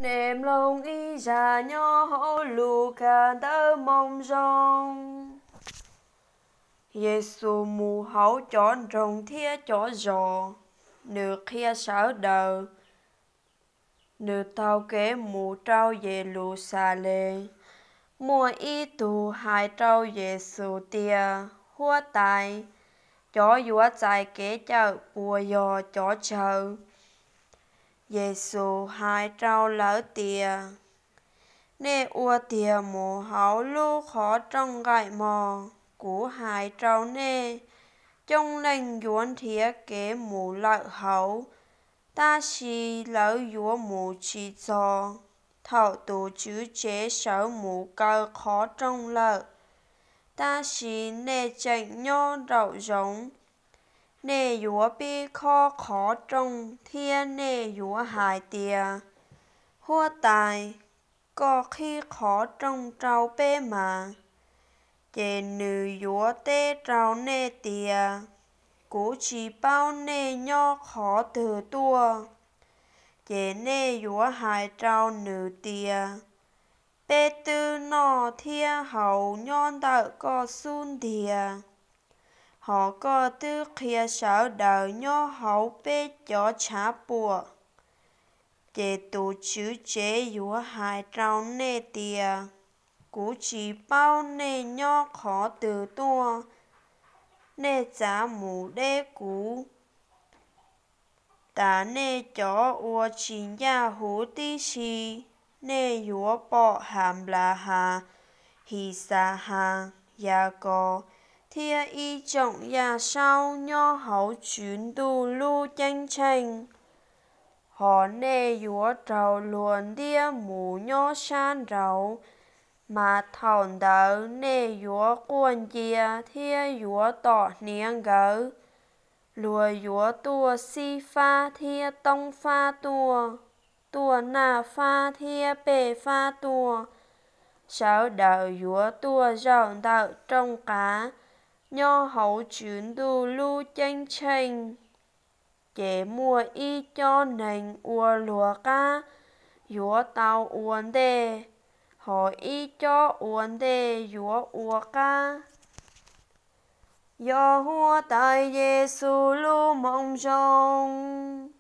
Nej mloog ib zaj nyob hauv Lukas Ntawv Moo Zoo. Yexus mus hauv cov nroog thiab cov zos, nws qhia sawv daws. Nws taug kev mus rau Yeluxalees. Muaj ib tug hais rau Yexus tias, Huab Tais, cov yuav txais kev cawm puas yog cov tsawg? Yexus hais rau lawv tias, Nej ua tiag mus hauv lub qhov rooj nqaim mog. Kuv hais rau nej, coob leej yuav nrhiav kev mus lawm hauv, tab sis lawv yuav mus tsis txog. Thaum tus tswv tsev sawv mus kaw qhov rooj lawm, tab sis nej tseem nyob nraum zoov, nej yuav pib khob qhov rooj thiab nej yuav hais tias, Huab Tais, koj qhib qhov rooj rau peb mas. Ces nws yuav teb rau nej tias, Kuv tsis paub nej nyob qhov twg tuaj. Ces nej yuav hais rau nws tias, Peb twb noj thiab haus nyob ntawm koj xub ntiag, hos koj twb qhia sawv daws nyob hauv peb cov tshav puam. Ces tus tswv tsev yuav hais rau nej tias, Kuv tsis paub nej nyob qhov twg tuaj. Nej txav mus deb kuv, tas nej cov uas tsis ncaj huv tib si. Nej yuav pom Hanplahas, Hixahas, Yakos, thiab ib tsoom yaj saub nyob hauv Tswv Ntuj lub Ceeb Tsheej. Hos nej yuav raug luag ntiab mus nyob sab nraud, mas thaum ntawd nej yuav quaj ncia thiab yuav tom hniav nkawd. Luag yuav tuaj xib fab thiab toob fab tuaj, tuaj naj fab thiab pej fab tuaj. Sawv daws yuav tuaj zaum ntawm rooj qav nyob hauv Tswv Ntuj lub Ceeb Tsheej. Ces muaj ib cob neeg ua luag qab yuav tau ua ntej, hos ib cob ua ntej yuav ua qab. Yog Huab Tais Yexus lub Moo Zoo.